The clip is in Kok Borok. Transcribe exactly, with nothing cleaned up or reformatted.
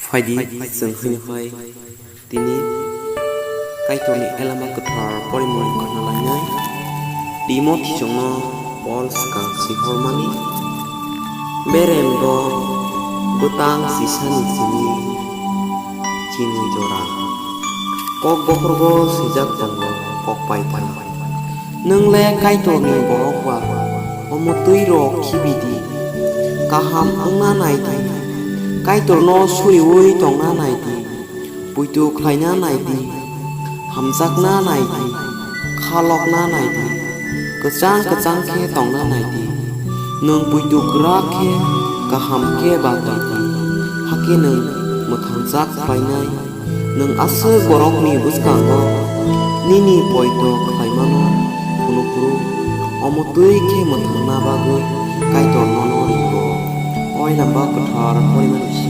Phaidi, chwng hwnwi hai tini Kaitorni elama kwthar porimani khna lainai. Timothy chwngno Paul swkang sihormani, berem rok bwtang sisani simi chini jora. Kok bokhorgo swijak tongo, kok paitha. Nwng le Kaitorni borok ba? Omo twi rok khibi di, kaham wngna nai di, Kaitorno suriui tongna nai di, poito khlaina nai di, hamjakna nai di, kha lokna nai di, kwchang kwchang khe tongna nai di. Nwng poito kwrak khe kaham khe batai di, hakhe nwng mwthangjak khlainai. Nwng aswk borokni bwskango nini poito khlaimano phunukphuru, omo twi khe mwthangna bagwi Kaitor nono ringo. O elama kwthar porimani